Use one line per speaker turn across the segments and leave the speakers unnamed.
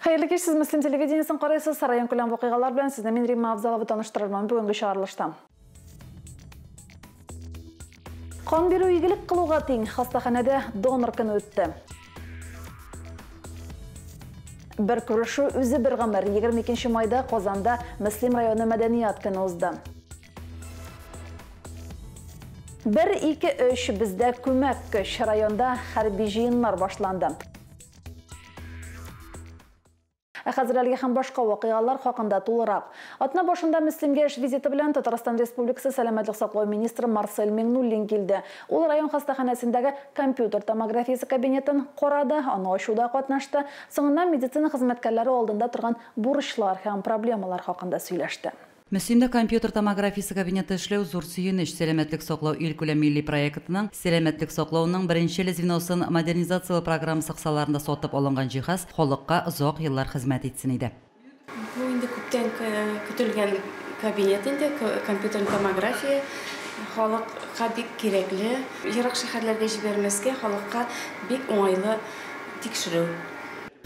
Хәерле кич, сез Мөслим телевидениесен карыйсыз. Районкүләм вакыйгалар белән сезне мин Римма Авзалова таныштырырмын бүгенге чыгарылышта. Кан бирү игелек кылуга тиң. Хастаханәдә донор көне үтте. Бер күрешү үзе бер гомер. 22 майда Казанда Мөслим районы мәдәният көне узды. 1 2 3 бездә күмәк көч. Районда хәрби җыеннар башланды. Ә хәзер әлеге һәм башка вакыйгалар хакында тулырак. Атна башында Мөслимгә эш визиты белән Татарстан Республикасы сәламәтлек саклау министры Марсель Миңнуллин килде. Ул район хастаханәсендәге компьютер томографиясе кабинетын карады, аны ачуда катнашты. Соңыннан медицина хезмәткәрләре алдында торган бурычлар һәм проблемалар хакында сөйләште.
Мөслимдә компьютер томографиясе кабинеты эшләү зур сөенеч. Сәламәтлек саклау илкүләм милли проектының сәламәтлек саклауның беренче звеносын модернизацияләү программасы кысаларында сатып алынган җиһаз халыкка озак еллар хезмәт итсен иде.
Бу инде күптән көтелгән кабинет инде, компьютер томография халыкка бик кирәкле. Ерак шәһәрләргә җибәрмәскә, халыкка бик уңайлы тикшерү.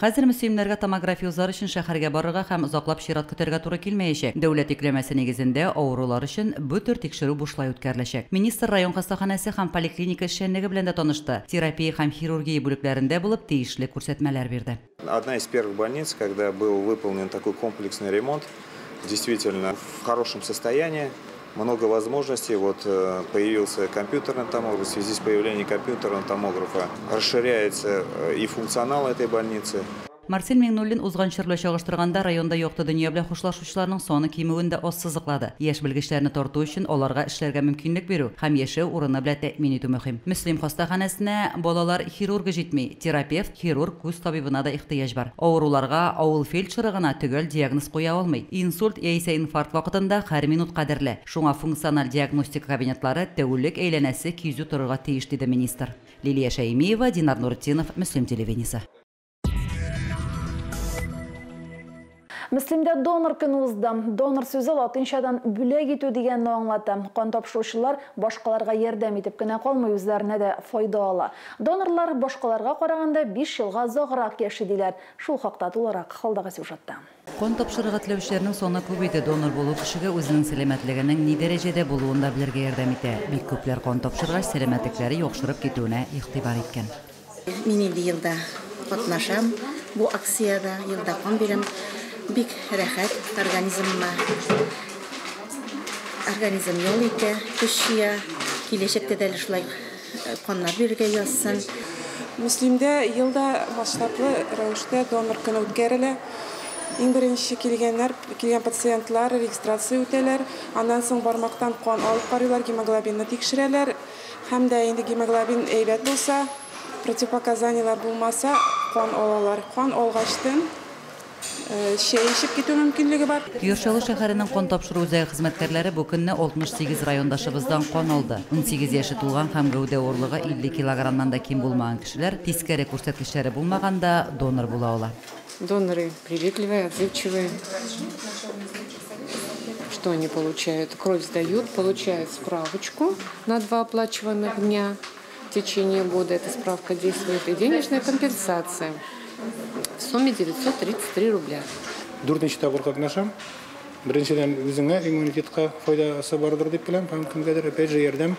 Хәзер мөслимнәргә томография узар өчен шәһәргә барырга һәм озаклап чират көтәргә туры килмәячәк. Дәүләт йөкләмәсе нигезендә авырулар өчен бу төр тикшерү бушлай үткәреләчәк. Министр район хастаханәсе һәм поликлиника эшчәнлеге белән дә танышты. Терапия һәм хирургия бүлекләрендә булып тиешле күрсәтмәләр бирде.
Одна из первых больниц, когда был выполнен такой комплексный ремонт, действительно в хорошем состоянии. Много возможностей. Вот появился компьютерный томограф. В связи с появлением компьютерного томографа расширяется и функционал этой больницы.
Марсель Миңнуллин узган чор белән чагыштырганда районда якты дөнья белән хушлашучыларның саны кимүен дә ассызыклады. Яшь белгечләрне тарту өчен аларга эшләргә мөмкинлек бирү һәм яшәү урыны белән тәэмин итү мөһим. Мөслим хастаханәсенә балалар хирургы җитми, терапевт, хирург, күз табибына да ихтыяҗ бар. Авыруларга авыл фельдшеры гына төгәл диагноз куя алмый. Инсульт яисә инфаркт вакытында һәр минут кадерле. Шуңа функциональ диагностика кабинетлары тәүлек әйләнәсе кизү торырга тиеш, диде министр. Лилия Шәймиева, Динар Нуртдинов, Мөслим телевидениесе.
Мөслимдә донор көне узды. Донор сүзе латинчадан бүләк итү дигәнне аңлата. Кан тапшыручылар башкаларга ярдәм итеп кенә калмый, үзләренә дә файда ала. Донорлар башкаларга караганда 5 елга озаграк яши диләр. Шул хакта тулырак алдагы сюжетта.
Кан тапшырырга теләүчеләрнең саны күп иде. Донор булу кешегә үзенең сәламәтлегенең ни дәрәҗәдә булуын да белергә ярдәм итә. Бик күпләр кан тапшыргач сәламәтлекләре яхшырып китүенә игътибар иткән.
Мин инде елда катнашам бу акциядә, елда кан бирәм. Бик рәхәт, организмыма организм ял итә, көч җыя. Киләчәктә дә әле шулай каннар бирергә язсын.
Мөслимдә елда масштаблы рәвештә донор көне үткәрелә. Иң беренче килгәннәр, килгән пациентлар регистрация үтәләр. Аннан соң бармактан кан алып карыйлар, гемоглобинны тикшерәләр. Һәм дә инде гемоглобин әйбәт булса, противопоказанияләр булмаса, кан алалар. Кан алгачтын чәй эчеп китү мөмкинлеге бар.
Яр Чаллы шәһәренең кан тапшыру үзәге хезмәткәрләре бу көнне 68 райондашыбыздан кан алды. 18 яше тулган һәм гәүдә авырлыгы 50 килограммнан да ким булмаган кешеләр тискәре күрсәткечләре булмаганда донор була ала.
Доноры приветливые, отзывчивые. Что они получают? Кровь сдают, получают справочку на 2 оплачиваемых дня в течение года. Эта справка действует, и денежная компенсация в сумме 933 рубля.
Дүртенче тапкыр катнашам. Беренчедән үзеңә иммунитетка файдасы бардыр дип беләм, һәм кемгәдер опять же ярдәм.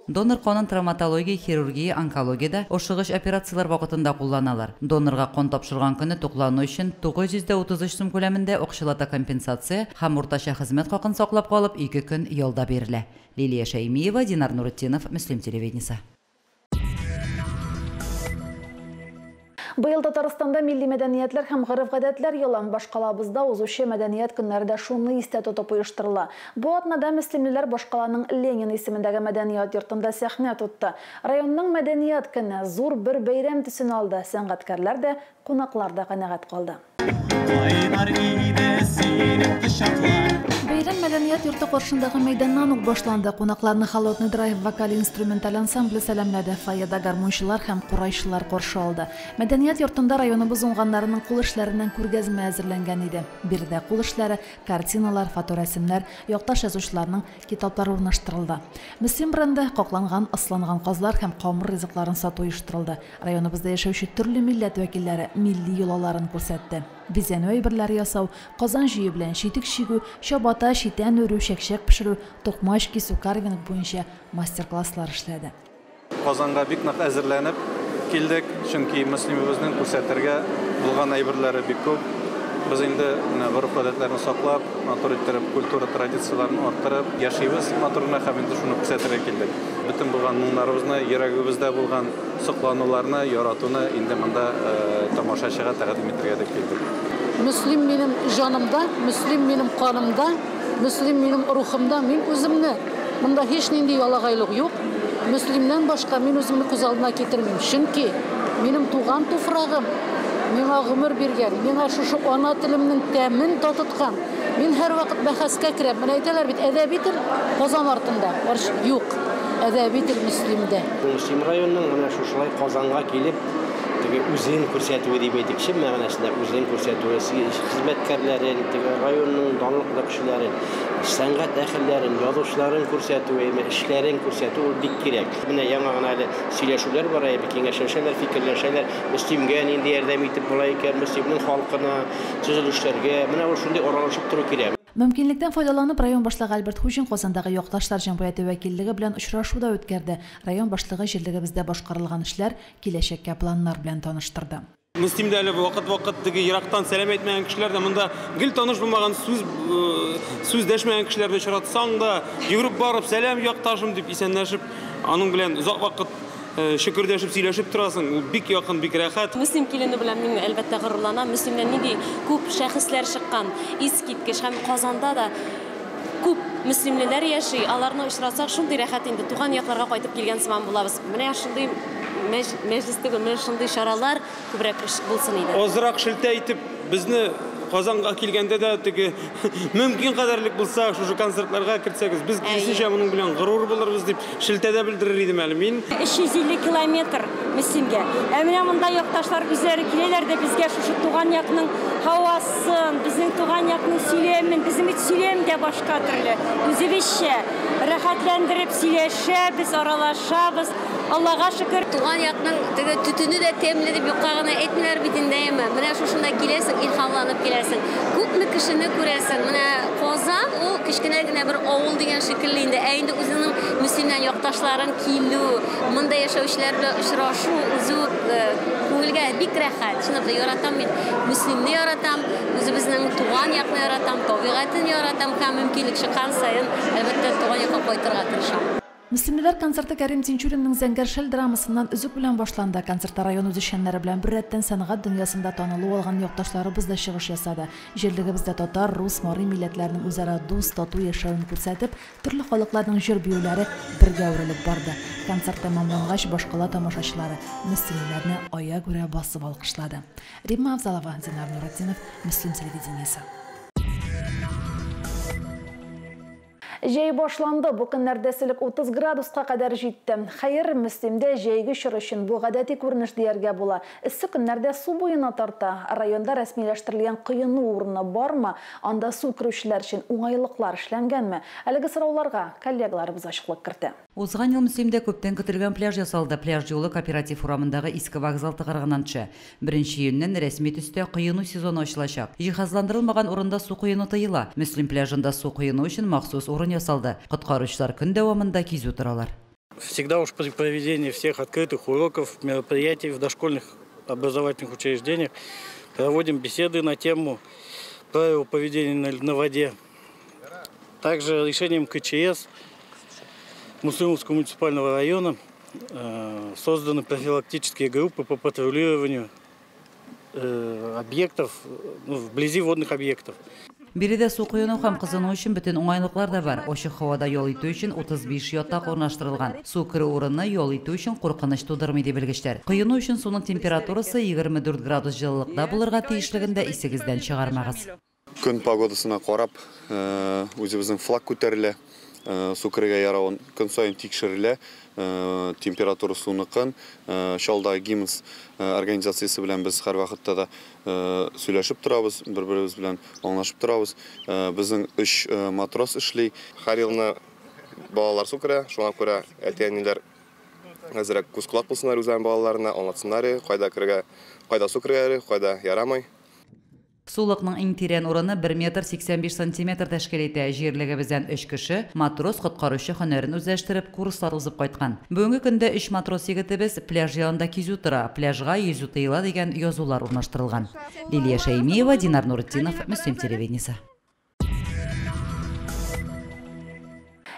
Донор канын травматология, хирургия, онкологиядә ашыгыч операцияләр вакытында кулланалар. Донорга кан тапшырган көне туклану өчен 933 сум күләмендә акчалата компенсация һәм уртача хезмәт хакын саклап калып 2 көн ялда бирелә. Лилия Шәймиева, Динар Нуртдинов, Мөслим телевидениесе.
Быел Татарстанда милли мәдәниятләр һәм гореф-гадәтләр елы. Башкалабызда узучы мәдәният көннәре дә шуны истә тотып оештырыла. Бу атнада мөслимлеләр башкаланың Ленин исемендәге мәдәният йортында сәхнә тотты. Районның мәдәният көне зур бер бәйрәм төсен алды. Сәнгатькәрләр дә, кунаклар да канәгать калды. Бәйрәм мәдәният йорты каршындагы мәйданнан ук башланды. Кунакларны Холодный драйв вокаль-инструменталь ансамбле сәламләде. Фойеда гармунчылар һәм курайчылар каршы алды. Мәдәният йортында районыбыз уңганнарының кул эшләреннән күргәзмә әзерләнгән иде. Биредә кул эшләре, картиналар, фоторәсемнәр, якташ язучыларның китаплары урнаштырылды. Мөслим бренды какланган, ысланган казлар һәм камыр ризыкларын сату оештырылды. Районыбызда яшәүче төрле милләт вәкилләре милли йолаларын күрсәтте. бизәнү әйберләре ясау, Казан җөе белән читек чигү, чабата, читән үрү, чәкчәк пешерү, токмач кисү, карвинг буенча мастер-класслар эшләде.
Казанга бик нык әзерләнеп килдек, чөнки Мөслимебезнең күрсәтергә булган әйберләре бик күп. Без инде гореф-гадәтләрне саклап, матур иттереп, культура традицияләрен арттырып яшибез матур гына һәм инде шуны күрсәтергә килдек. Бөтен булган моңнарыбызны, йөрәгебездә булган соклануларны, яратуны инде монда тамашачыга тәкъдим итәргә дип килдек.
Мөслим минем җанымда, Мөслим минем канымда, Мөслим минем рухымда. Мин үземне монда һич нинди ялагайлык юк. Мөслимнән башка мин үземне күз алдына китермим. Чөнки минем туган туфрагым миңа гомер биргән, миңа шушы ана телемнең тәмен татыткан. Мин һәрвакыт бәхәскә керәм. Менә әйтәләр бит, әдәби тел Казан артында. Юк, әдәби тел Мөслимдә.
Мөслим районының менә шушылай Казанга килеп, теге үзен күрсәтүе дип әйтик, чын мәгънәсендә үзен күрсәтүе, хезмәткәрләрен, теге районның данлыклы кешеләрен, сәнгать әһелләрен, язучыларын күрсәтүе, эшләрен күрсәтү ул бик кирәк. Менә яңа гына әле сөйләшүләр бара, киңәшләшәләр, фикерләшәләр. Мөслимгә нинди ярдәм итеп була икән, Мөслимнең халкына, төзелешләргә. Менә ул шундый аралашып тору кирәк.
Мөмкинлектән файдаланып, район башлыгы Альберт Хуҗин Казандагы якташлар җәмгыяте вәкиллеге белән очрашу да үткәрде. Район башлыгы җирлегебездә башкарылган эшләр, киләчәккә планнар белән таныштырды.
Мөслимдә әле вакыт-вакыт теге ерактан сәлам әйтмәгән кешеләр дә, монда гел таныш булмаган сүз дәшмәгән кешеләрне очратсаң да, йөгереп барып сәлам якташым дип исәнләшеп, аның белән озак вакыт шөкердәшеп сөйләшеп торасың. Ул бик якын, бик рәхәт.
Мөслим килене белән мин әлбәттә горурланам. Мөслимнән нинди күп шәхесләр чыккан, искиткеч, һәм Казанда да күп мөслимлеләр яши. Аларны очратсак шундый рәхәт инде, туган якларга кайтып килгән сыман булабыз. Менә шундый мәҗлес түгел, менә шундый чаралар күбрәк булсын иде.
Азрак шелтә итеп безне Казанга килгәндә дә теге мөмкин кадәрлек булса шушы концертларга кертсәгез, без киресенчә моның белән горур булырбыз дип шелтә дә белдерер идем әле мин.
350 километр Мөслимгә. Ә менә монда якташлар үзләре киләләр дә безгә шушы туган якның һавасын, безнең туган якның сөйләмен, безнең бит сөйләм дә башка төрле. Үзебезчә рәхәтләндереп сөйләшәбез, аралашабыз. Аллага шөкер.
Туган якның теге төтене дә тәмле дип юкка гына әйтмиләр бит инде, әйме. Менә шушында киләсең, илһамланып киләсең. Күпме кешене күрәсең. Менә Казан ул кечкенә генә бер авыл дигән шикелле инде. Ә инде үзенең Мөслимнән якташларын килү, монда яшәүчеләр белән очрашу үзе үк күңелгә бик рәхәт. Чынлап та яратам мин. Мөслимне яратам, үзебезнең туган якны яратам, табигатен яратам һәм мөмкинлек чыккан саен әлбәттә туган якка кайтырга тырышам.
Мөслимлеләр концерты Кәрим Тинчуринның Зәңгәр шәл драмасыннан өзек белән башланды. Концертта район үзешчәннәре белән беррәттән сәнгать дөньясында танылу алган якташларыбыз да чыгыш ясады. Җирлегебездә татар, рус, мари милләтләренең үзара дус, тату яшәвен күрсәтеп, төрле халыкларның җыр биюләре бергә үрелеп барды. Концерт тәмамлангач, башкала тамашачылары мөслимлеләрне аягүрә басып алкышлады. Римма Авзалова, Динар Нуратдинов, Мөслим телевидениесе. Җәй башланды. Бу көннәрдә эсселек 30 градуска кадәр җитте. Хәер, Мөслимдә җәйге чор өчен бу гадәти күренеш дияргә була. Эссе көннәрдә су буена тарта. Районда рәсмиләштерелгән коену урыны бармы? Анда су керүчеләр өчен уңайлыклар эшләнгәнме? Әлеге сорауларга коллегаларыбыз ачыклык кертә.
Узган ел Мөслимдә күптән көтелгән пляж ясалды. Пляж юлы Кооператив урамындагы иске вокзал тыгырыгыннан төшә. 1 июньнән рәсми төстә коену сезоны ачылачак. Җиһазландырылмаган урында су коену тыела. Мөслим пляжында су коену өчен махсус урын ясалды. Коткаручылар көн дәвамында кизү торалар.
Всегда уж при проведении всех открытых уроков, мероприятий в дошкольных образовательных учреждениях проводим беседы на тему правил поведения на воде. Также решением КЧС Муслимовского муниципального района созданы профилактические группы по патрулированию объектов, вблизи водных объектов.
Биредә су коену һәм кызыну өчен бөтен уңайлыклар да бар. Ачык һавада ял итү өчен 35 ятак урнаштырылган. Су керү урыны ял итү өчен куркыныч тудырмый ди белгечләр. Коену өчен суның температурасы 24 градус җылылыкта булырга тиешлеген дә исегездән чыгармагыз.
Көн погодасына карап, үзебезнең флаг күтәрелә, су керергә яравын көн саен тикшерелә, температура суныкын. Чалда ГИМС организациясе белән без һәр вакытта да сөйләшеп торабыз, бер-беребез белән аңлашып торабыз. Безнең 3 матрос эшли.
Һәр елны балалар су керә, шуңа күрә әти-әниләр әзрәк күз колак булсыннар үзләренең балаларына, аңлатсыннар, кайда керергә, кайда су керергә, кайда ярамый.
Сулыкның иң тирән урыны 1 метр 85 сантиметр тәшкил итә. Җирлегебездән 3 кеше матрос коткаручы һөнәрен үзләштереп курслар узып кайткан. Бүгенге көндә 3 матрос егетебез пляж янында кизү тора. Пляжга йөзү тыела дигән язулар урнаштырылган. Лилия Шәймиева, Динар Нуретдинов, Мөслим телевидениесе.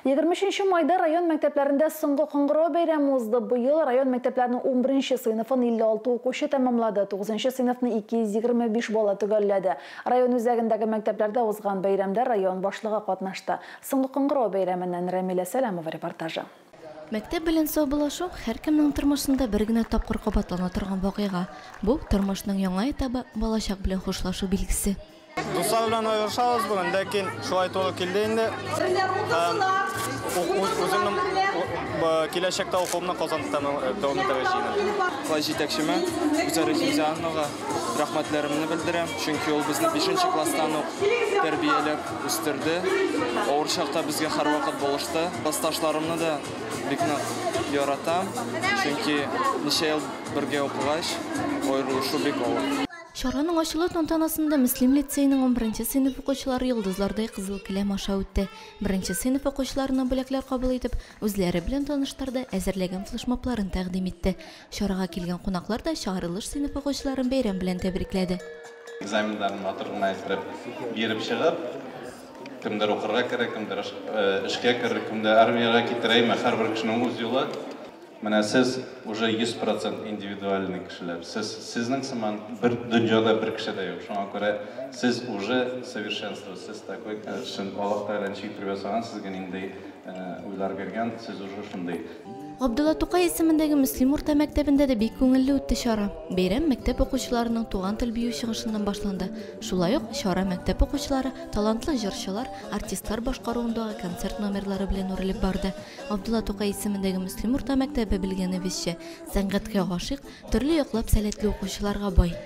23 майда район мәктәпләрендә соңгы кыңгырау бәйрәме узды. Быел район мәктәпләренең 11 сыйныфын 56 укучы тәмамлады. 9 сыйныфны 225 бала төгәлләде. Район үзәгендәге мәктәпләрдә узган бәйрәмдә район башлыгы катнашты. Соңгы кыңгырау бәйрәменнән Рәмилә Сәләмова репортажы.
Мәктәп белән саубуллашу һәркемнең тормышында бер генә тапкыр кабатлана торган вакыйга. Бу тормышның яңа этабы, балачак белән хушлашу билгесе.
Дуслар белән аерышабыз бүген, ләкин шулай туры килде инде. Үземнең киләчәктә укуымны Казанда дәвам итәргә җыенам.
Класс җитәкчемә Гүзәл Рәхимзяновага рәхмәтләремне белдерәм, чөнки ул безне 5 класстан ук тәрбияләп үстерде. Авыр чакта безгә һәрвакыт булышты. Классташларымны да бик нык яратам, чөнки ничә ел бергә укыгач, аерылышу бик авыр.
Чараның ачылу тантанасында Мөслим лицейның 11 сыйныф укучылары йолдызлардай кызыл келәм аша үтте. 1 сыйныф укучыларына бүләкләр кабул итеп, үзләре белән таныштырды, әзерләгән флешмобларын тәкъдим итте. Чарага килгән кунаклар да чыгарылыш сыйныф укучыларын бәйрәм белән тәбрикләде.
Экзаменнарын матур гына итеп биреп чыгып, кемдер укырга керә, кемдер эшкә керер, кемдер армиягә китер, әмма һәрбер кешенең үз юлы. Менә сез уже 100% индивидуальный кешеләр. Сез сезнең сыман бер дөньяда бер кеше дә юк. Шуңа күрә сез уже совершенство, сез такой, чын Аллаһ Тәгалә ничек итеп ясаган, сезгә нинди уйлар биргән, сез уже шундый.
Габдулла Тукай исемендәге Мөслим урта мәктәбендә дә бик күңелле үтте чара. Бәйрәм мәктәп укучыларының туган тел бию чыгышыннан башланды. Шулай ук чара мәктәп укучылары, талантлы җырчылар, артистлар башкаруындагы концерт номерлары белән үрелеп барды. Габдулла Тукай исемендәге Мөслим урта мәктәбе белгәнебезчә, сәнгатькә гашыйк, төрле яклап сәләтле укучыларга бай.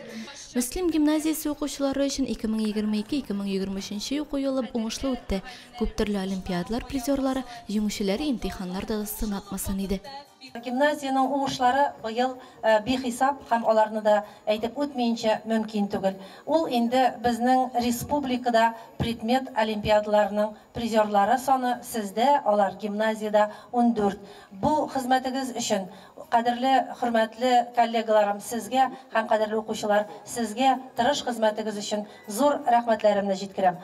Мөслим гимназиясе укучылары өчен 2022-2023 уку елы уңышлы үтте. Күп төрле олимпиадалар призерлары, җиңүчеләре имтиханнарда да сынатмасын иде.
Гимназиянең уңышлары быел бихисап һәм аларны да әйтеп үтмәенчә мөмкин түгел. Ул инде безнең республикада предмет олимпиадаларының призерлары саны сездә, алар гимназиядә 14. Бу хезмәтегез өчен, кадерле, хөрмәтле коллегаларым, сезгә һәм кадерле укучылар, сезгә тырыш хезмәтегез өчен зур рәхмәтләремне җиткерәм.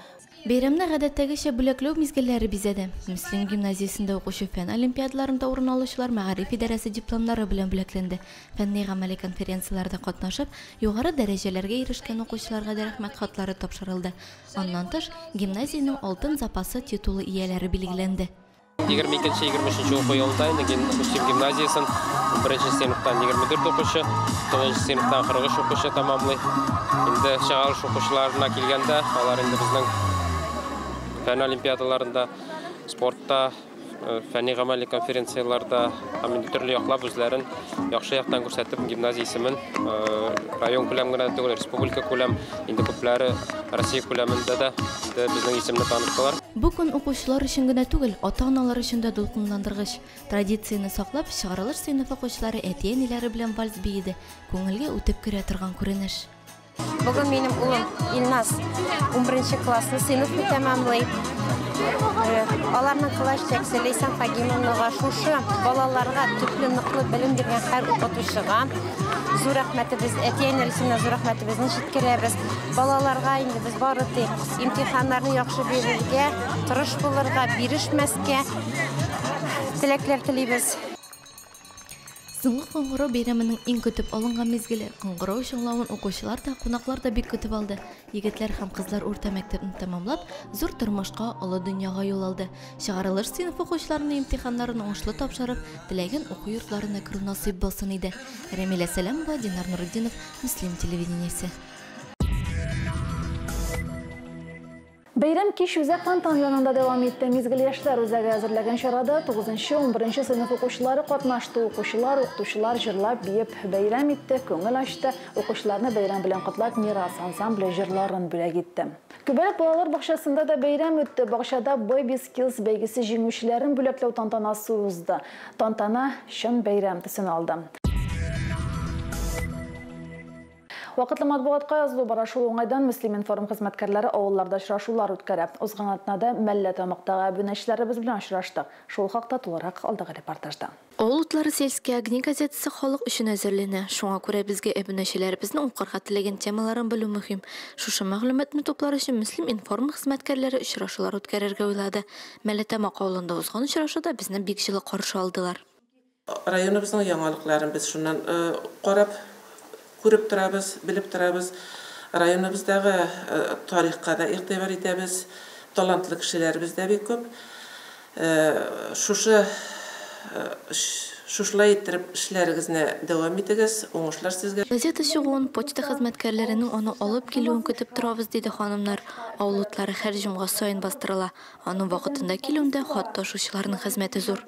Бәйрәмне гадәттәгечә бүләкләү мизгелләре бизәде. Мөслим гимназиясендә укучы фән олимпиадаларында урын алучылар мәгариф идарәсе дипломнары белән бүләкләнде. Фәнни гамәли конференцияләрдә катнашып, югары дәрәҗәләргә ирешкән укучыларга да рәхмәт хатлары тапшырылды. Аннан тыш, гимназиянең алтын запасы титулы ияләре билгеләнде.
22-23 уку елында инде Мөслим гимназиясен 1 сыйныфтан 24 укучы, 9 сыйныфтан 43 укучы тәмамлый. Инде чыгарылыш укучыларына килгәндә, алар инде безнең фән олимпиадаларында, спортта, фәнни гамәли конференцияләрдә һәм инде төрле яклап үзләрен яхшы яктан күрсәтеп, гимназия исемен район күләм генә түгел, республика күләм, инде күпләре Россия күләмендә дә безнең исемне таныттылар.
Бу көн укучылар өчен генә түгел, ата-аналар өчен дә дулкынландыргыч. Традицияне саклап, чыгарылыш сыйныф укучылары әти-әниләре белән вальс биеде. Күңелгә үтеп керә торган күренеш.
Бүген минем улым Илназ 11 классны сыйныфны тәмамлый. Аларның класс җитәкчесе Ләйсән Фагимовнага, шушы балаларга төпле ныклы белем биргән һәр укытучыга зур рәхмәтебез, әти-әниләр исеменнән зур рәхмәтебезне җиткерәбез. Балаларга инде без бары тик имтиханнарны яхшы бирергә, тырыш булырга, бирешмәскә теләкләр телибез.
Соңгы кыңгырау бәйрәменең иң көтеп алынган мизгеле. Кыңгырау чыңлавын укучылар да, кунаклар да бик көтеп алды. Егетләр һәм кызлар урта мәктәпне тәмамлап, зур тормышка, олы дөньяга юл алды. Чыгарылыш сыйныф укучыларының имтиханнарын уңышлы тапшырып, теләгән уку йортларына керү насыйп булсын иде. Рәмилә Сәләмова, Динар Нуретдинов, Мөслим телевидениесе.
Бәйрәм кич үзәк фонтан янында дәвам итте. Мизгел яшьләр үзәге әзерләгән чарада 9-11 сыйныф укучылары катнашты. Укучылар, укытучылар җырлап, биеп бәйрәм итте, күңел ачты. Укучыларны бәйрәм белән котлап Мирас ансамбле җырларын бүләк итте. Күбәләк балалар бакчасында да бәйрәм үтте. Бакчада Baby Skills бәйгесе җиңүчеләрен бүләкләү тантанасы узды. Тантана чын бәйрәм төсен алды. Вакытлы матбугатка язылу бара. Шул уңайдан Мөслим-информ хезмәткәрләре авылларда очрашулар үткәрә. Узган атнада Мәллә-Тамактагы әбүнәчеләребез белән очраштык. Шул хакта тулырак алдагы репортажда.
Авыл утлары «Сельские огни» газетасы халык өчен әзерләнә. Шуңа күрә безгә әбүнәчеләребезнең укырга теләгән темаларын белү мөһим. Шушы мәгълүматны туплар өчен Мөслим-информ хезмәткәрләре очрашулар үткәрергә уйлады. Мәллә-Тамак авылында узган очрашуда безне бик җылы каршы алдылар.
Районыбызның яңалыкларын без шуннан карап, күреп торабыз, белеп торабыз. Районыбыздагы тарихка да игътибар итәбез. Талантлы кешеләребез дә бик күп. Шушы шушылай иттереп эшләрегезне дәвам итегез, уңышлар сезгә.
Газета чыгуын, почта хезмәткәрләренең аны алып килүен көтеп торабыз, диде ханымнар. Авыл утлары һәр җомга саен бастырыла. Аның вакытында килүендә хат ташучыларның хезмәте зур.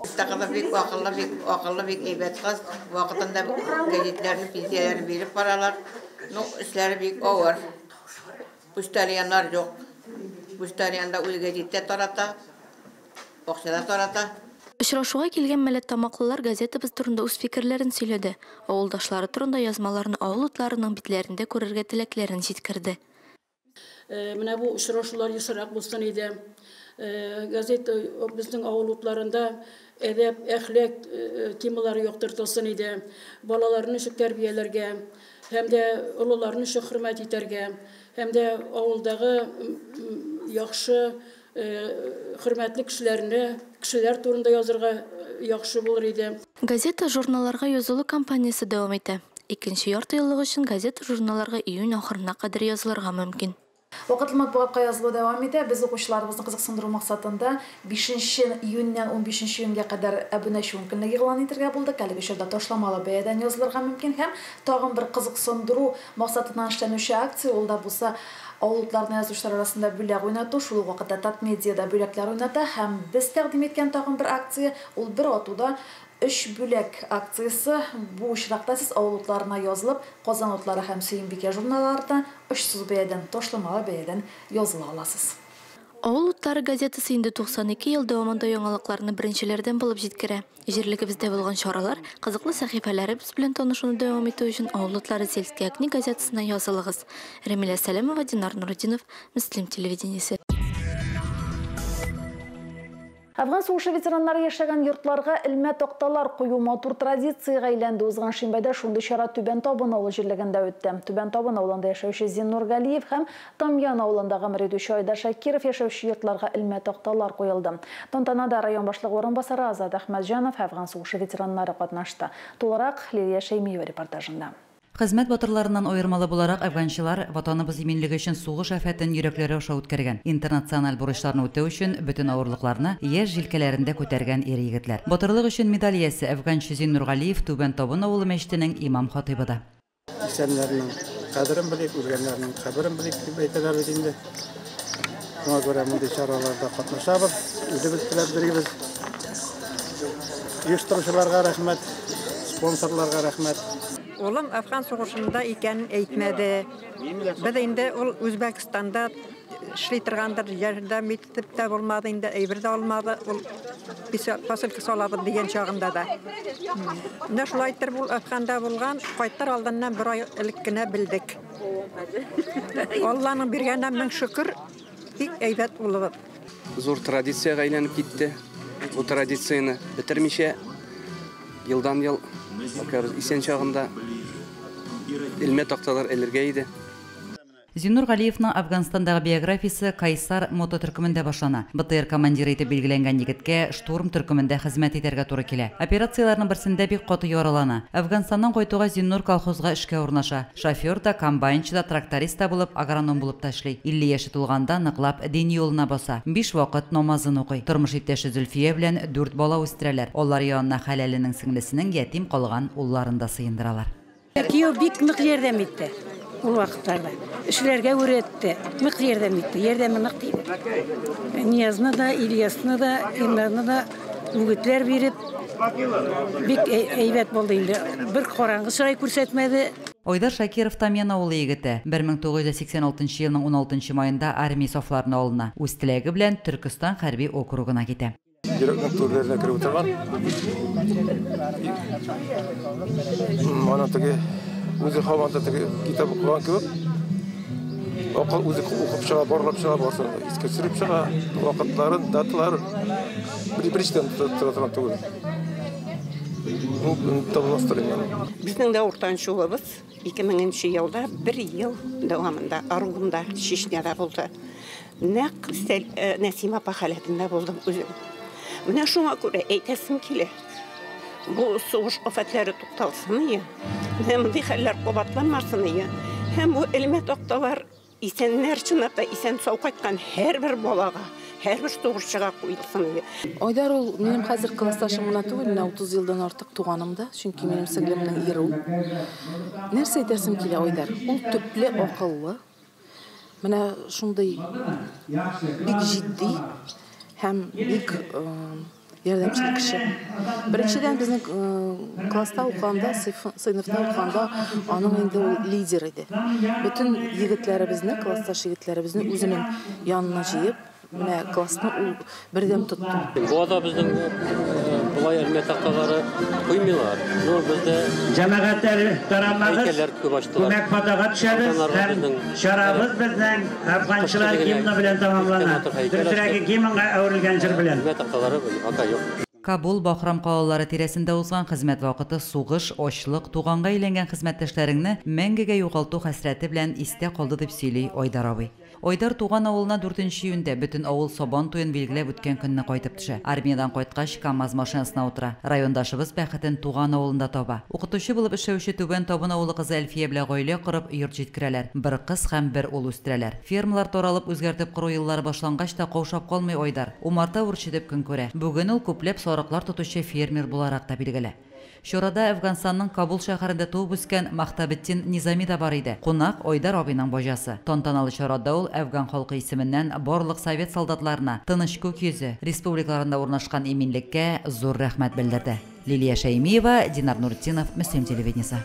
Кызы бик акыллы, бик акыллы, бик әйбәт кыз. Вакытында гәзитләрне, пенсияләрне биреп баралар. Ну, эшләре бик авыр. Почтальоннар юк. Почтальон да үз гәзиттә тарата, акча да тарата.
Очрашуга килгән мәлләтамаклылар газетабыз турында үз фикерләрен сөйләде. Авылдашлары турында язмаларны авыл утларының битләрендә күрергә теләкләрен җиткерде.
Менә бу очрашулар ешрак булсын иде. Газета безнең авыл утларында әдәп, әхлак темалары яктыртылсын иде. Балаларны ничек тәрбияләргә, һәм дә олыларны ничек хөрмәт итәргә, һәм дә авылдагы яхшы хөрмәтле кешеләрне, кешеләр турында язырга яхшы булыр иде.
Газета журналларга язылу кампаниясе дәвам итә. Икенче ярты еллык өчен газета журналларга июнь ахырына кадәр язылырга мөмкин.
Вакытлы матбугатка язылу дәвам итә. Без укучыларыбызны кызыксындыру максатында 5 июньнән 15 июньгә кадәр әбүнәче ункөнлеге игълан итәргә булдык. Әлеге чорда ташламалы бәядән язылырга мөмкин һәм тагын бер кызыксындыру максатыннан эшләнүче акция, ул да булса авыл утларына язучылар арасында бүләк уйнату, шул ук вакытта Татмедиада бүләкләр уйната һәм без тәкъдим иткән тагын бер акция, ул бер атуда 3 бүләк акциясе. Бу очракта сез авыл утларына язылып, Казан утлары һәм Сөембикә журналларына очсыз бәядән, ташламалы бәядән языла аласыз.
Авыл утлары газетасы инде 92 ел дәвамында яңалыкларны беренчеләрдән булып җиткерә. Җирлегебездә булган чаралар, кызыклы сәхифәләребез белән танышуны дәвам итү өчен Авыл утлары «Сельские огни» газетасына язылыгыз. Рамилә Сәләмова, Динар Нурутдинов, Мөслим телевидениесе.
Әфган сугышы ветераннары яшәгән йортларга элмә такталар кую матур традициягә әйләнде. Узган шимбәдә шундый чара Түбән Табын авылы җирлегендә үтте. Түбән Табын авылында яшәүче Зиннур Галиев һәм Тамьян авылында гомер итүче Айдар Шакиров яшәүче йортларга элмә такталар куелды. Тантанада район башлыгы урынбасары Азат Әхмәтҗанов, Әфган сугышы ветераннары катнашты. Тулырак Лилия Шәймиева репортажында.
Хезмәт батырларыннан аермалы буларак, әфганчылар ватаныбыз иминлеге өчен сугыш афәтен йөрәкләре аша үткәргән. Интернациональ бурычларны үтәү өчен бөтен авырлыкларны яшь җилкәләрендә күтәргән ир-егетләр. Батырлык өчен медаль иясе әфганчы Зиннур Галиев Түбән Табын авылы мәчетенең имам-хатыйбы да.
Исәннәрнең кадерен белик, үлгәннәрнең каберен белик дип әйтәләр бит инде. Шуңа күрә мондый чараларда катнашабыз, үзебез теләп йөрибез. Оештыручыларга рәхмәт, спонсорларга рәхмәт.
Улым Әфган сугышында икәнен әйтмәде. Без инде ул Үзбәкстанда эшли торгандыр, ярдәм итеп тә булмады инде, әйбер дә алмады. Ул посылка салабыз дигән чагында да. Менә шулай итеп ул Әфганда булган, кайтыр алдыннан бер ай элек кенә белдек. Алланың биргәненә мең шөкер, бик әйбәт улыбыз.
Зур традициягә әйләнеп китте. Бу традицияне бетермичә елдан-ел исән чагында элмә такталар элергә иде.
Зиннур Галиевның Афганстандагы биографиясе Кайсар мототөркемендә башлана. БТР командиры итеп билгеләнгән егеткә штурм төркемендә хезмәт итәргә туры килә. Операцияләрнең берсендә бик каты яралана. Афганстаннан кайтуга Зиннур колхозга эшкә урнаша. Шофер да, комбайнчы да, тракторист та булып, агроном булып та эшли. 50 яше тулганда ныклап дин юлына баса. 5 вакыт намазын укый. Тормыш иптәше Зөлфия белән 4 бала үстерәләр. Алар янына хәләленең сеңлесенең ятим калган улларын да сыендыралар.
Кияү бик нык ярдәм итте. Ул вакытларда эшләргә өйрәтте, нык ярдәм итте, ярдәме нык тиде. Ниязны да, Ильясны да, Илнарны да үгетләр биреп, бик әйбәт булды инде. Бер караңгы чырай күрсәтмәде.
Айдар Шакиров Тамьян авылы егете. 1986 елның 16 маенда армия сафларына алына. Үз теләге белән Төркестан хәрби округына китә.
Йөрәкнең түрләренә кереп утырган. Ана теге Үзе һаман да теге китап укыган кебек, акыл үзе укып чыга, барлап чыга, барсын искә төшереп чыга, вакытларын, даталарын беренчедән тора торган түгел. Оныта алмыйм.
Безнең дә уртанчы улыбыз 2000 елда бер ел дәвамында Аргунда, Чечняда булды. Нәкъ Нәсимә апа халәтендә булдым үзем. Менә шуңа күрә әйтәсем килә. Бу сугыш афәтләре тукталсын ие. Менә мондый хәлләр кабатланмасын ие. Һәм бу элмә такталар исәннәр чынлап та исән сау кайткан һәрбер балага, һәрбер сугышчыга куелсын ие.
Айдар ул минем хәзер классташым гына түгел, менә 30 елдан артык туганым да, чөнки минем сеңлемнең ире ул. Нәрсә әйтәсем килә, Айдар? Ул төпле акыллы, менә шундый бик җитди һәм бик ярдәмчел кеше. Беренчедән, безнең класста укыганда, сыйныфта укыганда аның инде ул лидер иде. Бөтен егетләребезне, классташ егетләребезне үзенең янына җыеп, менә классны ул бердәм тотты.
Буада безнең болай элмә такталары куймыйлар. Но бездә
Җәмәгатьләр тарамагыз,
һәйкәлләр күп ачтылар.
Күмәк фотога төшәбез һәм чарабыз безнең әфганчылар гимны белән тәмамлана. Дөресрәге, гимнга әверелгән җыр белән.
Элмә такталары ата юк.
Кабул, Бахрам калалары тирәсендә узган хезмәт вакыты сугыш, ачлык, туганга әйләнгән хезмәттәшләреңне мәңгегә югалту хәсрәте белән истә калды, дип сөйли Айдар абый. Айдар туган авылына 4 июньдә бөтен авыл Сабан туен билгеләп үткән көнне кайтып төшә. Армиядән кайткач, КАМАЗ машинасына утыра. Райондашыбыз бәхетен туган авылында таба. Укытучы булып эшләүче Түбән Табын авылы кызы Әлфия белән гаилә корып, йорт җиткерәләр. Бер кыз һәм бер ул үстерәләр. Фермалар таралып, үзгәртеп кору еллары башлангач та каушап калмый Айдар. Умарта үрчетеп көн күрә. Бүген ул күпләп сарыклар тотучы фермер буларак та билгеле. Чарада Әфганстанның Кабул шәһәрендә туып үскән Махтабетдин Низами да бар иде. Кунак Айдар абыйның баҗасы. Тантаналы чарада ул Әфган халкы исеменнән барлык совет солдатларына тыныч күк йөзе, республикаларында урнашкан иминлеккә зур рәхмәт белдерде. Лилия Шәймиева, Динар Нуртдинов, Мөслим телевидениесе.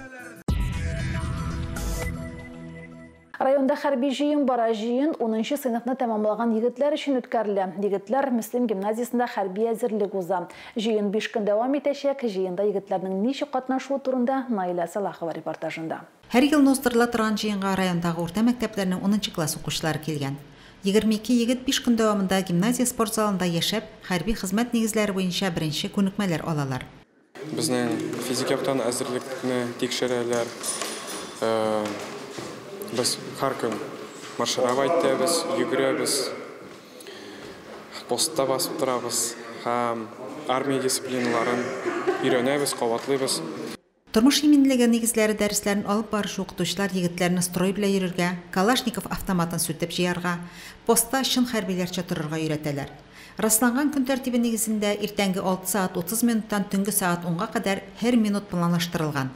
Районда хәрби җыен бара. Җыен 10 сыйныфны тәмамлаган егетләр өчен үткәрелә. Егетләр Мөслим гимназиясендә хәрби әзерлек уза. Җыен 5 көн дәвам итәчәк. Җыенда егетләрнең ничек катнашуы турында Наилә Салахова репортажында.
Һәр елны уздырыла торган җыенга райондагы урта мәктәпләрнең 10 класс укучылары килгән. 22 егет 5 көн дәвамында гимназия спорт залында яшәп, хәрби хезмәт нигезләре буенча беренче күнекмәләр алалар.
Безнең физик яктан әзерлекне тикшерәләр. Без һәр көн маршировать итәбез, йөгерәбез, постта басып торабыз һәм армия дисциплиналарын өйрәнәбез, кабатлыйбыз.
Тормыш иминлеге нигезләре дәресләрен алып баручы укытучылар егетләрне строй белән йөрергә, Калашников автоматын сүтеп җыярга, постта чын хәрбиләрчә торырга өйрәтәләр. Расланган көн тәртибе нигезендә иртәнге 6 сәгать 30 минуттан төнге сәгать 10-га кадәр һәр минут планлаштырылган.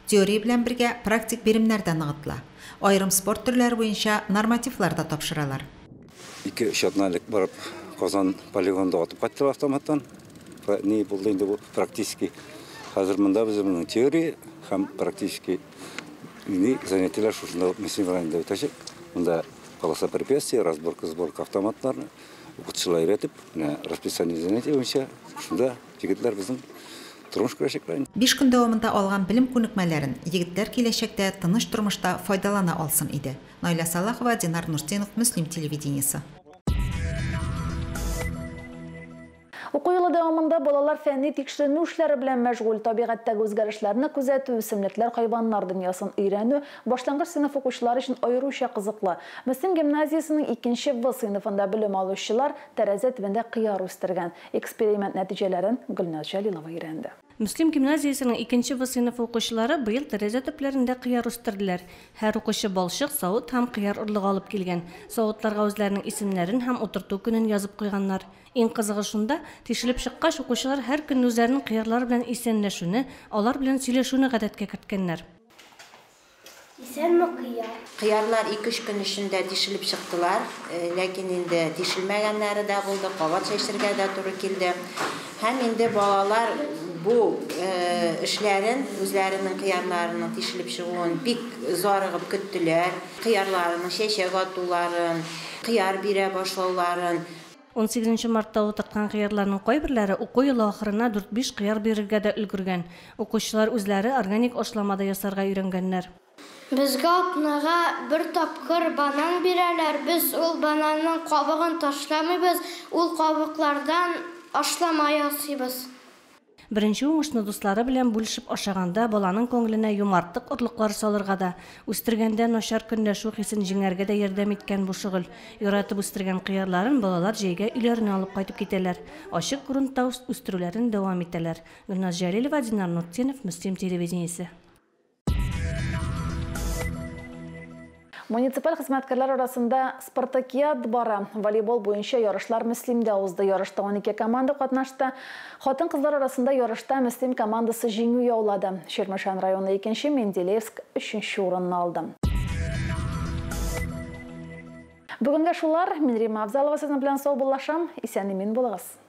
Теория белән бергә практик биремнәр дә ныгытыла. Аерым спорт төрләре буенча нормативлар да тапшыралар.
2-3 атна элек барып Казан полигонында атып кайттылар автоматтан. Ни булды инде бу практически. Хәзер монда безнең теория һәм практически ни занятиеләр шушында Мөслим районында үтәчәк. Монда полоса препятствий, разборка, сборка автоматларны укытучылар өйрәтеп, менә расписание занятий буенча шунда егетләр безнең тормыш көрәшәкләр.
5 көн дәвамында алган белем күнекмәләрен егетләр киләчәктә тыныч тормышта файдалана алсын иде. Наилә Салахова, Динар Нуртдинов, Мөслим телевидениесе.
Уку елы дәвамында балалар фәнни тикшеренү эшләре белән мәшгуль. Табигатьтәге үзгәрешләрне күзәтү, үсемлекләр, хайваннар дөньясын өйрәнү башлангыч сыйныф укучылары өчен аеруча кызыклы. Мөслим гимназиясенең 2 В сыйныфында белем алучылар тәрәзә төбендә кыяр үстергән. Эксперимент нәтиҗәләрен Гөлназ Җәлилова өйрәнде.
Мөслим гимназиясенең 2 В сыйныфы укучылары быел тәрәзә төпләрендә кыяр үстерделәр. Һәр укучы балчык, савыт һәм кыяр орлыгы алып килгән. Савытларга үзләренең исемнәрен һәм утырту көнен язып куйганнар. Иң кызыгы шунда, тишелеп чыккач, укучылар һәр көн үзләренең кыярлары белән исәнләшүне, алар белән сөйләшүне гадәткә керткәннәр.
Исәнме, кыяр?
Кыярлар 2-3 көн эчендә тишелеп чыктылар, ләкин инде тишелмәгәннәре дә булды, кабат чәчергә дә туры килде. Һәм инде балалар бу эшләрен, үзләренең кыярларының тишелеп чыгуын бик зарыгып көттеләр. Кыярларының чәчәк атуларын, кыяр бирә башлауларын.
18 мартта утырткан кыярларның кайберләре уку елы ахырына 4-5 кыяр бирергә дә өлгергән. Укучылар үзләре органик ашлама да ясарга өйрәнгәннәр.
Безгә атнага бер тапкыр банан бирәләр. Без ул бананның кабыгын ташламыйбыз, ул кабыклардан ашлама ясыйбыз.
Беренче уңышны дуслары белән бүлешеп ашаганда баланың күңеленә юмартлык орлыклары салырга да, үстергәндә начар көнләшү хисен җиңәргә дә ярдәм иткән бу шөгыль. Яратып үстергән кыярларын балалар җәйгә өйләренә алып кайтып китәләр. Ачык грунтта үстерүләрен дәвам итәләр. Гөлназ Җәлилова, Динар Нуртдинов, Мөслим телевидениесе.
Муниципаль хезмәткәрләр арасында спартакиад бара. Волейбол буенча ярышлар Мөслимдә узды. Ярышта 12 команда катнашты. Хатын-кызлар арасында ярышта Мөслим командасы җиңү яулады. Чирмешән районы икенче, Менделеевск өченче урынны алды. Бүгенгә шулар. Мин Римма Абзалова сезнең белән саубуллашам. Исән-имин булыгыз.